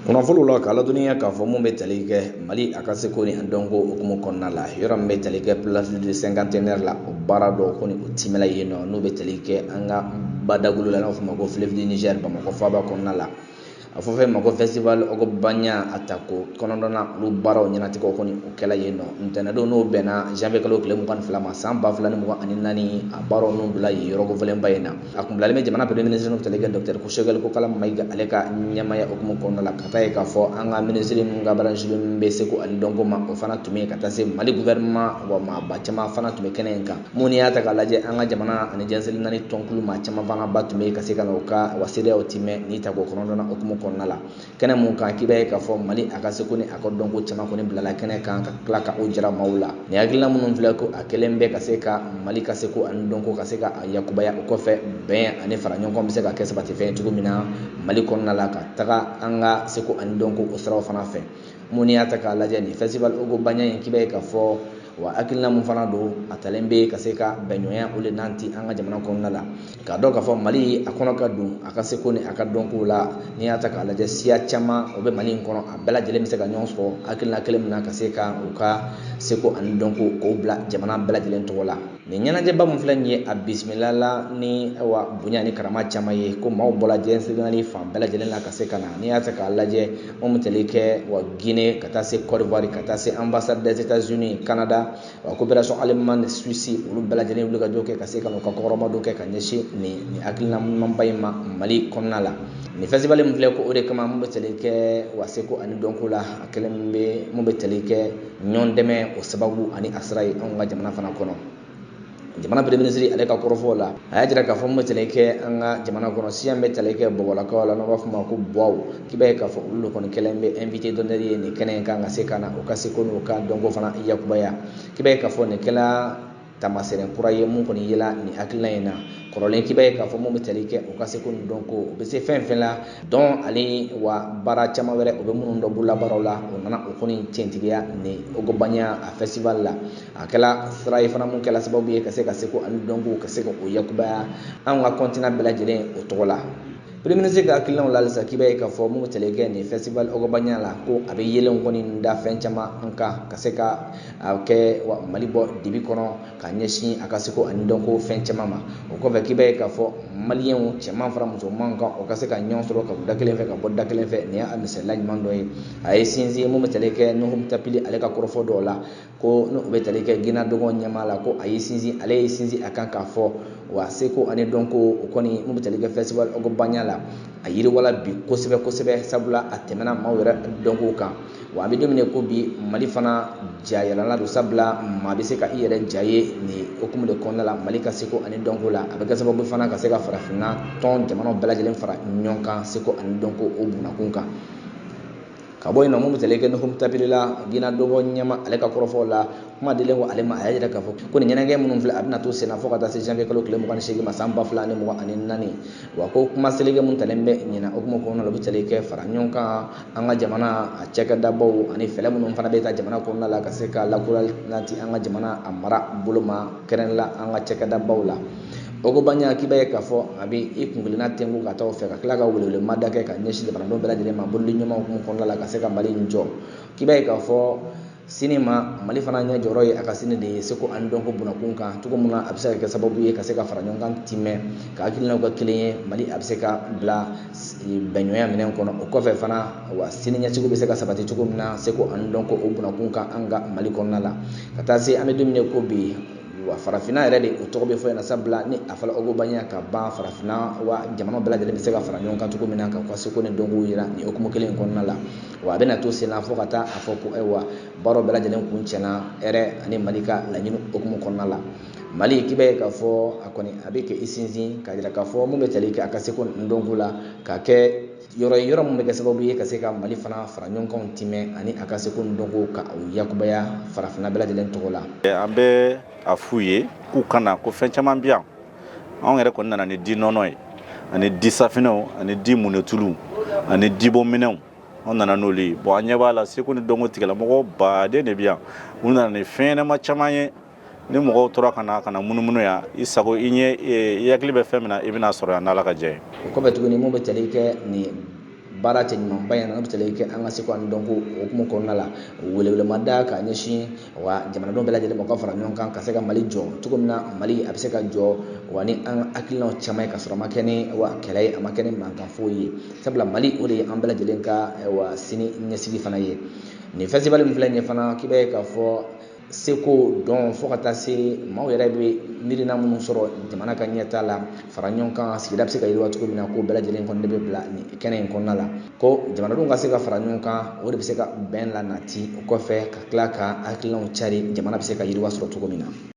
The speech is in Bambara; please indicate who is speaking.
Speaker 1: Kunnafoniw la k'a ladɔnniya k'a fɔ mun bɛ tali kɛ Mali a ka seko ni dɔnko hukumu kɔnɔna la, yɔrɔ min bɛ tali kɛ place du cinquantenaire la, o baara dɔw kɔni o timɛla yen nɔ, n'o bɛ tali kɛ an ka badagolo la, n'a fɔ ma ko fleuve du Niger, Bamakɔ faaba kɔnɔna la. A fɔ fɛn ma ko festival Ogobagna, a tako 9nan, olu baaraw ɲɛnatigɛw kɔni o kɛla yen nɔ ntɛnɛndon, n'o bɛnna janvier kalo tile 22 ma san 2024. A baaraw n'u bila yen yɔrɔ kofɔlenba in na, a kun bilalen bɛ jamana premier ministre, n'o bɛ tali kɛ docteur Choguel Kokalla Maïga, ale ka ɲɛmaaya hukumu kɔnɔna la, ka taa ye k'a fɔ an ka minisiri min ka baara ɲɛsinnen bɛ seko ani dɔnko ma, o fana tun bɛ ka taa se Mali gouvernement wa maaba caman fana tun bɛ kɛnɛ in kan. Mun y'a ta k'a lajɛ, an ka jamana ani diɲɛ 4 tɔnkulu maa caman fana ba tun bɛ ka se ka na u ka wa seereyaw timɛ ni tako 9nan hukumu kɔnɔna la. Kɛnɛ mun kan, k'i b'a ye k'a fɔ Mali a ka seko ni a ka dɔnko caman kɔni bilala kɛnɛ kan, ka tila ka o jira maaw la. Nin hakilina minnu filɛ, ko a kɛlen bɛ ka se ka Mali ka seko ani dɔnko ka se ka a yakubaya, o kɔfɛ bɛn ani fara ɲɔgɔn kan bɛ se ka kɛ sabatifɛn ye cogo min na Mali kɔnɔna la, ka taga an ka seko ani dɔnko o siraw fana fɛ. Mun y'a ta k'a lajɛ, nin festival Ogobagna in, k'i b'a ye k'a fɔ wa hakilina mun fana don, a talen bɛ ka se ka bɛnɲɔgɔnya o de nanti an ka jamana kɔnɔna la, k'a dɔn k'a fɔ Mali a kɔnɔ ka don a ka seko ni a ka dɔnko la. N'i y'a ta k'a lajɛ, siya caman o bɛ Mali in kɔnɔ, a bɛɛ lajɛlen bɛ se ka ɲɔgɔn sɔrɔ hakilina kelen min na, ka se ka u ka seko ani dɔnko k'o bila jamana bɛɛ lajɛlen tɔgɔ la. Nin ɲɛnajɛba min filɛ nin ye, a bisimila la ni wa bonya ni karama caman ye, ko maaw bɔra diɲɛ 4 fan bɛɛ lajɛlen la ka se ka na. N'i y'a ta k'a lajɛ, mun bɛ tali kɛ wa Guinée, ka taa se Côte d'Ivoire, ka taa se ambassade des États-Unis, Canada, wa coopération allemande, Suisse, olu bɛɛ lajɛlen wuli ka jɔ kɛ ka se ka n'u ka kɔkɔrɔma kɛ ka ɲɛsin nin hakilina ɲumanba in ma Mali kɔnɔna la. Nin festival min filɛ, ko o de kama mun bɛ tali kɛ wa seko ani dɔnko la, a kɛlen bɛ mun bɛ tali kɛ ɲɔgɔn dɛmɛ o sababu ani a sira ye anw ka jamana fana kɔnɔ. Jamana premier ministre ale ka kɔrɔfɔw la, a y'a jira k'a fɔ mun bɛ tali kɛ an ka jamana kɔnɔ, siya bɛ tali kɛ bɔbɔlakaw la, n'an b'a fɔ ma ko Buwaw, k'i b'a ye k'a fɔ olu de kɔni kɛlen bɛ invité d'honneur ye nin kɛnɛ in kan, ka se ka na u ka seko n'u ka dɔnko fana yakubaya. K'i b'a ye k'a fɔ nin kɛla taamasiyɛn kura ye mun kɔni yela nin hakilina in na kɔrɔlen. K'i b'a ye k'a fɔ mun bɛ tali kɛ u ka seko ni dɔnko, u bɛ se fɛn fɛn la dɔn ani wa baara caman wɛrɛ u bɛ minnu dɔn bololabaaraw la, o nana o kɔni tiɲɛtigiya nin Ogobagna a festival la. A kɛla sira ye fana mun kɛla sababu ye ka se ka seko ani dɔnko ka se ka o yakubaya anw ka continent bɛɛ lajɛlen o tɔgɔ la. Premier ministre ka hakilinaw la halisa, k'i b'a ye k'a fɔ mun bɛ tali kɛ nin festival Ogobagna la, ko a bɛ yelenw kɔni da fɛn caman an kan, ka se ka a kɛ wa Mali bɔ dibi kɔnɔ ka ɲɛsin a ka seko ani dɔnko fɛn caman ma. O kɔfɛ, k'i b'a ye k'a fɔ maliyɛnw cɛman fara musoman kan, o ka se ka ɲɔgɔn sɔrɔ ka da kelen fɛ, ka bɔ da kelen fɛ, nin y'a misaliya ɲuman dɔ ye. A ye sinsin mun bɛ tali kɛ Nouhoum Tapily ale ka kɔrɔfɔ dɔw la, ko n'o bɛ tali kɛ Guinée dɔgɔ ɲɛmaa la, ko a ye sinsin, ale ye sinsin a kan k'a fɔ wa seko ani dɔnko o kɔni mun bɛ tali kɛ festival Ogobagna la, a yiriwala bi kosɛbɛ kosɛbɛ, sabula a tɛmɛna maaw yɛrɛ dɔnko kan. Wa an bɛ don min na ko bi, Mali fana ja yɛlɛla don, sabula maa bɛ se ka i yɛrɛ ja ye nin hukumu de kɔnɔna la Mali ka seko ani dɔnko la. A bɛ kɛ sababu fana ka se ka farafinna tɔn jamanaw bɛɛ lajɛlen fara ɲɔgɔn kan seko ani dɔnko o bunakun kan. Ka bɔ yen nɔ, mun bɛ tali kɛ Nouhoum Tapily la, Guinée dɔgɔ ɲɛma, ale ka kɔrɔfɔw la, kuma dilen ko ale ma, a y'a jira k'a fɔ ko nin ɲɛnajɛ minnu filɛ, a bɛna to senna fo ka taa se janvier kalo tile 28 ma san 2024. Wa ko kuma seleke mun talen bɛ ɲinan hukumu kɔnɔna la, o bɛ tali kɛ fara ɲɔgɔn kan an ka jamana a cakɛdabaw ani fɛɛrɛ minnu fana bɛ taa jamana kɔnɔna la, ka se ka lakura nati an ka jamana a mara bolo ma, kɛrɛn la an ka cakɛdabaw la. Ogobagna, k'i b'a ye k'a fɔ a bɛ i kunkelenna tenku ka taa o fɛ, ka tila ka welewele da kɛ ka ɲɛsin jamanadenw bɛɛ lajɛlen ma bolodi ɲuman hukumu kɔnɔna la, ka se ka Mali in jɔ. K'i b'a ye k'a fɔ sini ma, Mali fana ɲɛ jɔyɔrɔ ye a ka sini de ye seko ani dɔnko bunakun kan, cogo min na a bɛ se ka kɛ sababu ye ka se ka fara ɲɔgɔn kan timɛ, ka hakilinaw kɛ kelen ye, Mali a bɛ se ka bila bɛnɲɔgɔnya minɛn kɔnɔ. O kɔfɛ fana, wa sini ɲɛsigi bɛ se ka sabati cogo min na seko ani dɔnko o bunakun kan an ka Mali kɔnɔna la, ka taa se an bɛ don min na ko bi, wa farafinna yɛrɛ de o tɔgɔ bɛ fɔ ɲɛna, sabula ni a fɔra Ogobagna ka ban, farafinna wa jamana bɛɛ lajɛlen bɛ se ka fara ɲɔgɔn kan cogo min na, ka u ka seko ni dɔnkow yira nin hukumu kelen in kɔnɔna la. Wa a bɛna to sen na fo ka taa a fɔ ko ayiwa, baaraw bɛɛ lajɛlen kun cɛna hɛrɛ ani Mali ka laɲini hukumu kɔnɔna la. Mali, k'i b'a ye k'a fɔ a kɔni a bɛ kɛ i sinsin k'a jira k'a fɔ mun bɛ tali kɛ a ka seko ni dɔnko la, k'a kɛ yɔrɔ ye, yɔrɔ min bɛ kɛ sababu ye ka se ka Mali fana fara ɲɔgɔn kan timɛ ani a ka seko ni dɔnko ka o yakubaya farafinna bɛɛ lajɛlen tɔgɔ la.
Speaker 2: An bɛ a f'u ye k'u kana ko fɛn caman bɛ yan. Anw yɛrɛ kɔni nana ni di nɔnɔ ye, ani di safinɛw, ani di munɛtuluw, ani dibɔminɛnw, an nana n'olu ye. Bon, an ɲɛ b'a la, seko ni dɔnko tigilamɔgɔ baden de bɛ yan, u nana ni fɛn ɲɛnama caman ye. Ni mɔgɔw tora ka na ka na munumunu yan, i sago i ɲɛ, i hakili bɛ fɛn min na, i bɛna sɔrɔ yan n'Ala ka jɛ ye.
Speaker 1: O kɔfɛ tuguni, mun bɛ tali kɛ nin Baara cɛɲumanba in na, n'o bɛ tali kɛ an ka seko ani dɔnko hukumu kɔnɔna la, welewelemada ka ɲɛsin wa jamanadenw bɛɛ lajɛlen ma, u ka fara ɲɔgɔn kan ka se ka Mali jɔ cogo min na. Mali a bɛ se ka jɔ wa ni an ka hakilinaw caman ye, ka sɔrɔ a ma kɛ ni wa kɛlɛ ye, a ma kɛ ni mankan foyi ye, sabula Mali o de ye an bɛɛ lajɛlen ka wa sini ɲɛsigi fana ye. Nin festival min filɛ nin ye fana, k'i b'a ye k'a fɔ seko dɔn fo ka taa se maaw yɛrɛ bɛ miirina minnu sɔrɔ jamana ka ɲɛtaa la, fara ɲɔgɔn kan, sigida bɛ se ka yiriwa cogo min na, k'o bɛɛ lajɛlen kɔni de bɛ bila nin kɛnɛ in kɔnɔna la. Ko jamanadenw ka se ka fara ɲɔgɔn kan, o de bɛ se ka bɛn lanati o kɔfɛ, ka tila ka hakilinaw cari, jamana bɛ se ka yiriwa sɔrɔ cogo min na.